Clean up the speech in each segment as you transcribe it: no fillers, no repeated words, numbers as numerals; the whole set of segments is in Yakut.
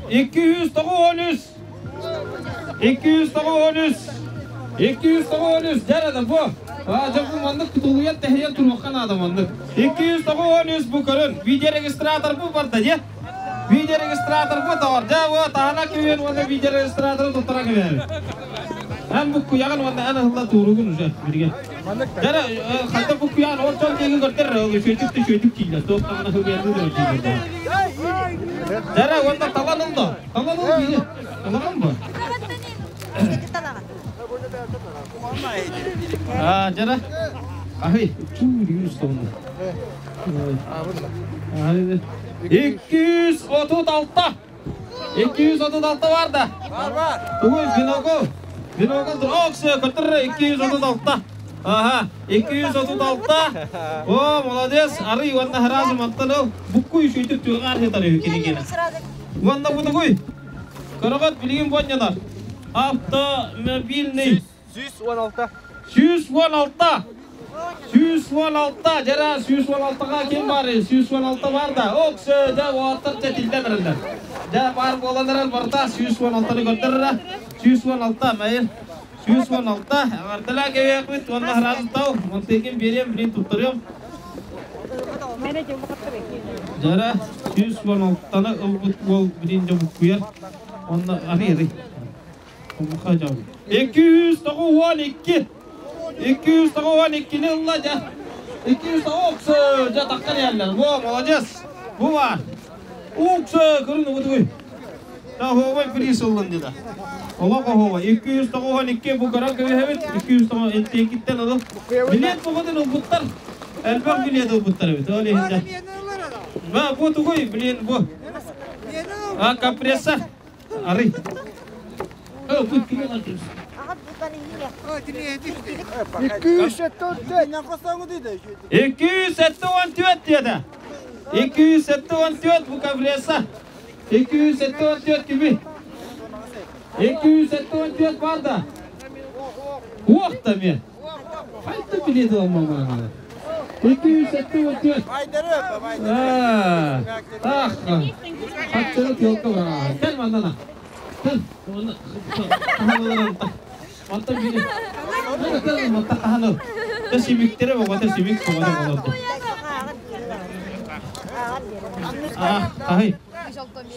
293. 293. 293. Дьэ да бу. Дьэ бу маннык тулуйан тэһийэн туруохха наада маннык. 293 бу көрүн. Видеорегистратор бу барда дьэ. Видеорегистратор бу тоҕор. Дьэ бу таһана күһүн уонна видеорегистраторы туттара күһүн. Эн буккуйаҕын уонна эн ыһылла тууругун уже билигин. Дьэ ханта буккуйаан ол дьон диэки көрдөр үчүөтүк да үчүөтүк дииллэр. Туох даҕаны хыгыйаныы да дииллэр. Дьэ уонна талан ылла. Талан ыл биири. Талаҕын бу. Аа, дьэ Аһый, чуурүүс тонну. 236. 236 бар да. Бар бар. Тугуй, бинокл. Бинокл Оксия, көтөр 236. Ага, 236. О, молодец. Арый уонна сразу мантан ыл. Буккуй сүйтүп тыгаар хытар кинигene. Уонна бу тугуй? Көрөҕөт билигин бонньонор. Автомобильный 116. 116. 116 жара 116-ға ким бар? 116 бар да. Оксы, жа уаттар чэтилден эрэллэр. Жа бар буолан эрэл барта 116-ны көрдөрөрө. 116 майыр. 116 аңардала кебиэхпит уонна хараазытау монтекин берем билин туттарыам. Жара 116-ны ылбыт уол билин жобуккуйар. Онна ары ары. 292. 292-ни ылла дьэ. 200 дьэ таххан иһэллэр. Во, молодец. Бу бар. Уксы көрүн угутугуй. Таһуобай приз ыллын дида. Олох оһуобай. 292 бу көрөн кэбиһэбит. 200 энтиэкиттэн ылыл. Билет боҕотун ылбыттар. Элбэх билет ылбыттар эбит. Ол иһин дьэ. Ба, бу тугуй, блин, бу. А, компрессор. Арый. 274 диэтэ. 274 бу компресса. 274 кими? 274 бар да. Уох да мен. Хайта билет алмаман. 274. Ах, хатчыны тыалка бар. Кел маннана. Кел. Онтон били. Кел манта хаханы. Та симиктере боҕото симик боҕото болорду. А, ахай.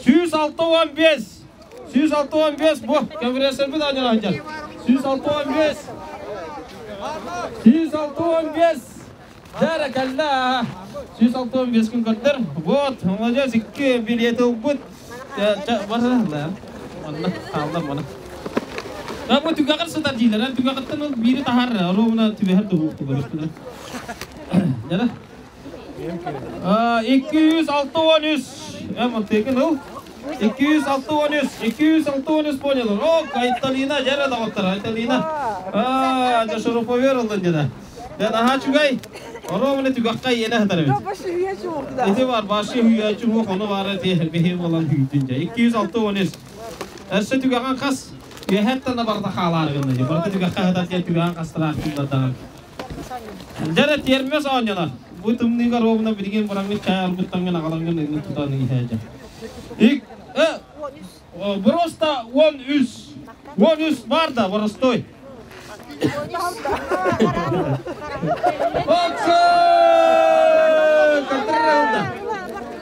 165. 165 бу конференция аñалаһыдьар. 165. 165. Дәрі кэллэ. 165 күн көрдөр. Вот, молодец, икки билет ылбыт. Барла. Онна хаалла мана. Да бу түгэҕэр сытар диилэр. Түгэҕиттэн ол биири таһар, ровно түбэһэр туһук тугар. Дәрі. 263. Мантыгын ыл. 263. 263 понял. О, Айталина, жәрі доғыттар, Айталина. А, жашыруповер ылдын деді. Ден аха чугай. Ровно түгаққа иене хатар эбит. Ити бар, башы хүйәчі хуқ, оны бары бехи болан хүйдін жа. 263. Әсі түгаған қас, Үйәхәттан барда халар гынны. Барда түгаққа хатар түгаған қастырақ күндардан. Дәрі термес оонньонор. Бу тымныыга ровно билигин бараҥҥыт чай албыттаҥҥын аҕалаҥҥын ыҥын тутан иһээдьэ. Ик просто 13. 13 бар да, простой. Оксы!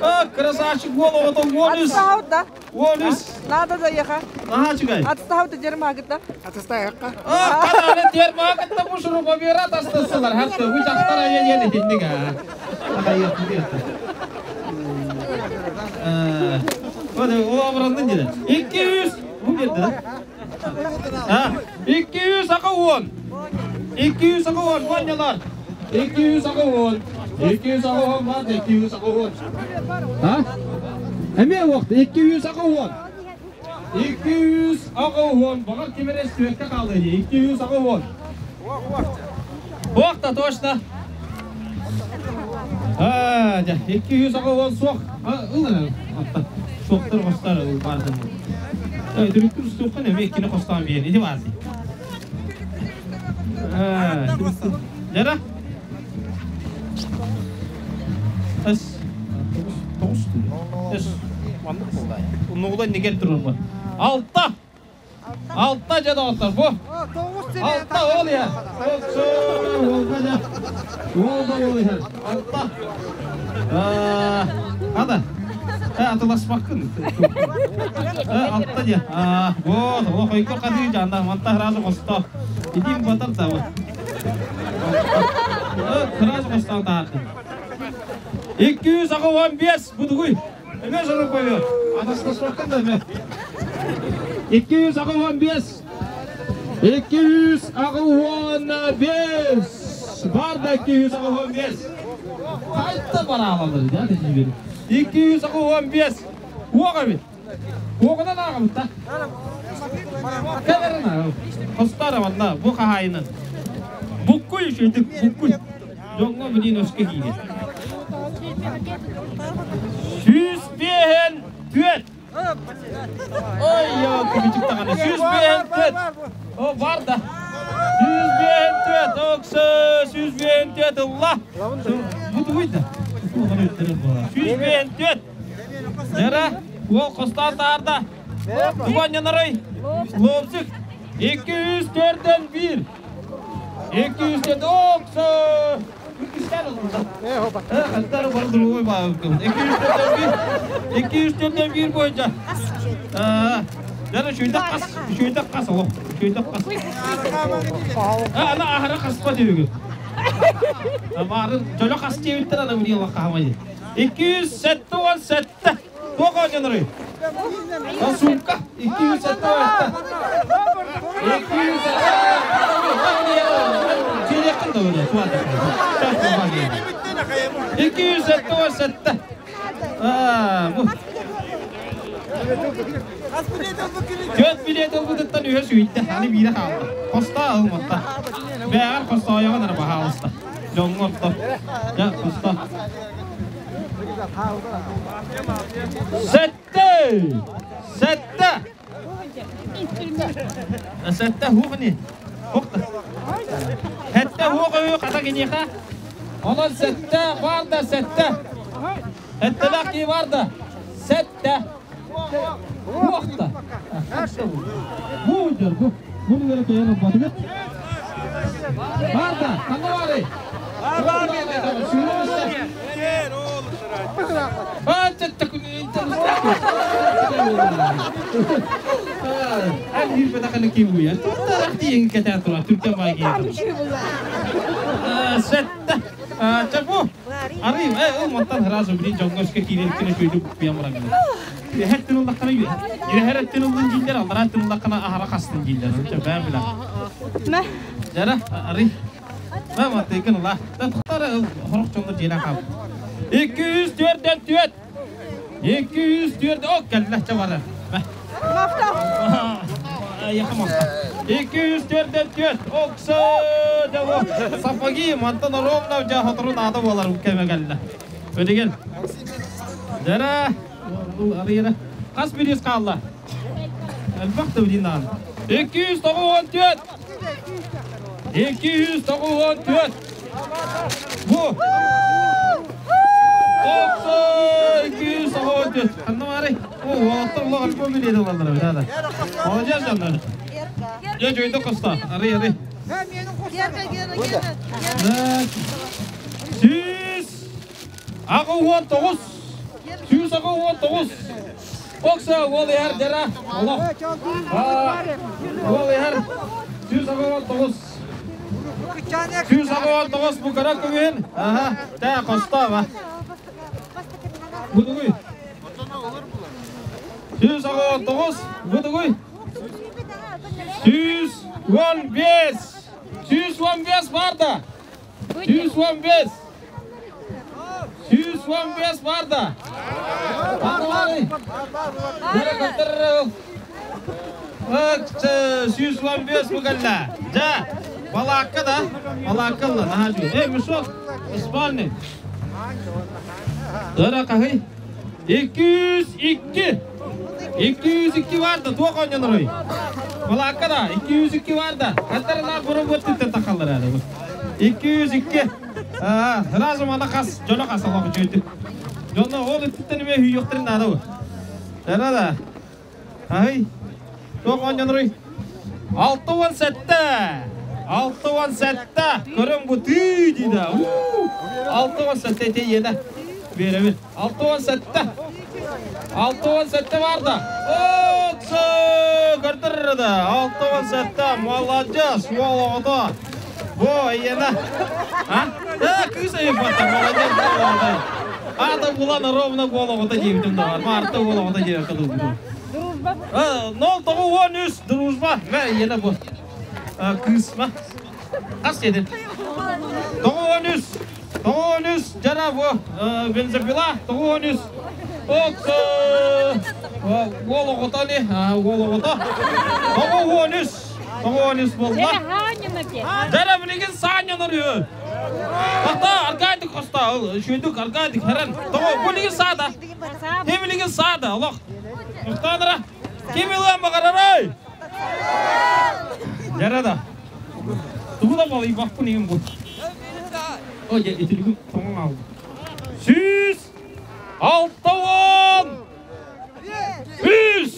А, красавчик голову то 13. Отстаһаут да. 13. Надо заехать. Ага, чугай. Отстаһаут дермагыта. Атыстайыққа. А, кананы термагытта бу шуру побера тастасылар. Хатты бу жактар ая ени тинник а. Вот, о обрандын деди. 200 бу берди да. А, 200 ака 10. 200 ака 10 боннялар. 200 ака 10. 200 ака 10 бар, 200 ака 10. А? Эме вакыт 200 ака 10. 200 ака 10. Багар кимерес түөккө калды. 200 ака 10. Уақта точно. А, жа, 200 ака 10 суақ. Ылын, атта. Суақтар қостар бардын. Дүрүктүр суаққа неме иккини қостан биен. Иди барды. Жара? Эс. Тоғыз. Эс. Маннык буолла. Уннугула нигер турурма. Алта! Алта дьэ доҕоттор бу. Алта ол иһэр. Уолга дьэ. Уол да уол иһэр. Алта. Ада. Атыласпаккын. Алта дьэ. Вот, о хойко хатыы жанда манта сразу хосто. Идим батар да вот. Сразу хостон таарды. 285 будугуй. Эмэ сорок койор. Атастаспаккын да эмэ. 285. 285. Бар да 285. Хайта бараалалар да тежибер. 285. Уоға бит. Уоғынан ағабыт та. Кәлерін Хостара ванна бу хахайынан. Буккуй шөйтік буккуй. Жоңго билин өске кииге. 105 түөт. Ой, я кибичик таганы. 105 түөт. О, бар да. 105 түөт. Оксы, 105 түөт ылла. Бу тугуйда. 105 түөт. Жара, ол костар таарда. Туган янарай. Лобзик. 204-ден 1. 204 оксы. Хаттары бар другой ба. 204-ден 1. 204-ден 1 боюнча. Жана шүйдак кас, шүйдак кас о. Шүйдак кас. Ана ахара каспа дебеге. Барын жоло кас дебиттер ана билген лакка 277. Туга жаныры. Сумка 277. 200. 277. Бу. Төт билет ылбытыттан үһө сүйдэ. Аны биирэ хаалла. Коста ылматта. Бэҕэр коста ойоҕон ара баһаалыста. Дьоҥҥо орто. Я коста. Сэтте! Сэтте! Сэтте хугни. Хукта. Хэтте хугы ката киниха. Онон сэтте бар да сэтте. Хэтте ки бар да. Сэтте. Хуакта. Бу жер бу. Буну керек яны батыбет. Бар да, кандай бары? Бар 204-ден түөт. 204 о кэллэ чабара. Якамакта. 204-ден түөт. Окса жабо. Сапоги мантан ровно жа хоторун ада болар кеме кэллэ. Өдеген. Жара арыйра. Кас бирис калла. Элбакта билин 294. 294. Бу. Окса 294. Ханна бары. О, уақытта улақ альбом биледі олар. Да, Молодец, жандар. Я жойды коста. Ары, ары. 189. 189. Окса, ол яр жара. Олақ. Ол яр. 189. 189 бу кара көген. Ага, та коста ба. Будугуй. 189 будугуй. 115. 115 бар да. 115. 115 бар да. 115 бугалла. Жа. Балакка да. Балакка ла. Нахажу. Эй, мешок. Спальный. Дара кахый. 202. 202 бар да. Туа конянырой. Балакка да. 202 бар да. Каттарына бурун боттиттер такаллар әлі. 202. Сразу мана кас, жона кас алғы жөйті. Жона ол иттен ме хүйөктөрүн ады. Дьара да. Ай. Туох оонньонуруй? 67. 67. Көрөн бу тыы дейді. 67 те еді. Беремін. 67. 67 барды. Отсы! Көрдірді. 67. Молодец. Уол Бу ена. А? Да, кыыс айыппата. Молодец. Ата булан ровно голову-то диэбитим да бар. Марта голову-то диэбитим кыдыл. Дружба. 0913 дружба. Мә ена бу. Кыыс ма? Қас деді? 93. 93 жара бу бензопила 93. Оксы. Голову-то не? Голову-то. 93. 93 болды. Жара билигин саанньанар үһү. Ата Аркадий Коста, шүйдүк Аркадий Херен. Тоҕо билигин саада. Ким билигин саада, олох. Мухтанара. Ким ылыан баҕарарай? Жара да. Тугу да балыйбаппын игин бу. Ой, итилигин тоҥон алды. 163!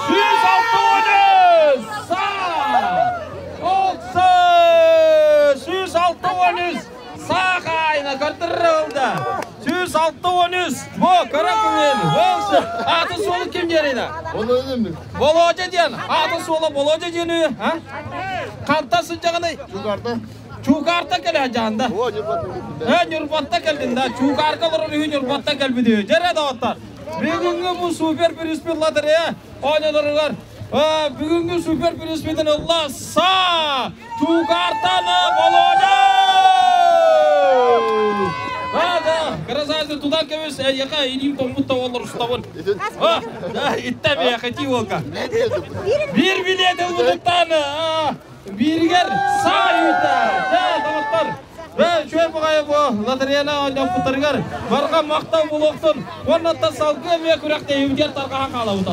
163! Саа! Отсы! 163! Саха айна көрдірілді. 163! Бо, көрі Болсы. Аты суолу ким жерейді? Володя диэн. Аты суолу Володя диэн а? Қанта сылдьаҕыный? Чугарда. Чугарта кэлэ жаанда. Э, Ньурбатта кэлдин да. Чугарка олорор үһү Ньурбатта кэлбит. Дьэрэ доҕоттор. Бүгүҥҥү бу супер приз лотерея оонньоноругар. Бүгүҥҥү супер призпитин ылла са Чугартаны Володя! Да, красавица туда кебис, яка илим тоңбут олар ұстабын. А, да, иттем я хати волка. Бир билет ылбытыттан, биргер са үйті. Да, доҕоттор. Бә, чуэр бугай бу лотереяны оонньоппуттарыгар барҕа махтал буолуохтун. Оннаттан салгыы эмиэ күрэхтэһиибитигэр тарҕаһан хаалабыт.